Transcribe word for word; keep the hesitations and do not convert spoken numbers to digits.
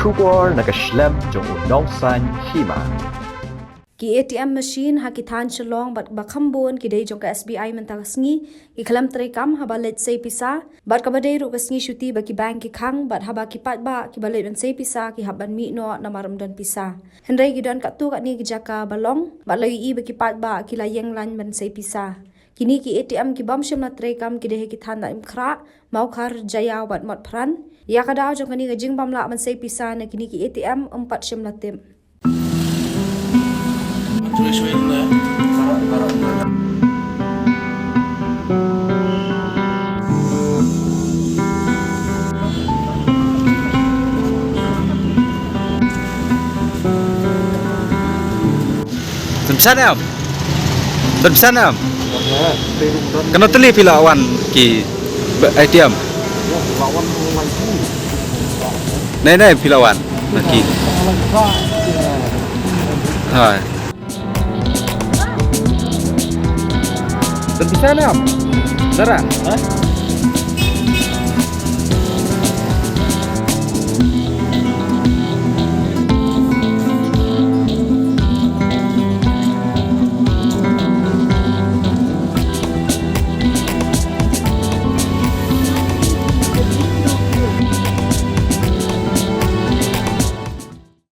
Khubor na ka shlem jong u nongsan hima. Ki A T M machine ha ki thaiñ Shillong bad ba kham bun ki dei jong ka S B I mynta ka sngi ki khlem treikam haba leit sei pisa bad kaba dei ruh ka sngi shuti ba ki bank ki khang bad haba ki paidbah kiba leit ban sei pisa ki hap ban mih noh namar ym don pisa. Hynrei ki don katto katne ki jaka ba long bad la ïohi ba ki paidbah ki la ïeng lain ban sei pisa. Kine ki A T M ki bym shym la treikam ki dei ha ki thaiñ Nongkhrah, Mawkhar, Jaïaw bad Motphran. Ïa ka daw jong kane ka jingbym lah ban sei pisa na kine ki A T M ym pat shym la tip. Pynsan em? Pynsan em? Kano tylli phi la wan ki A T M? Nei nei phi la wan na ki. Hai. Pynsan em? Dara.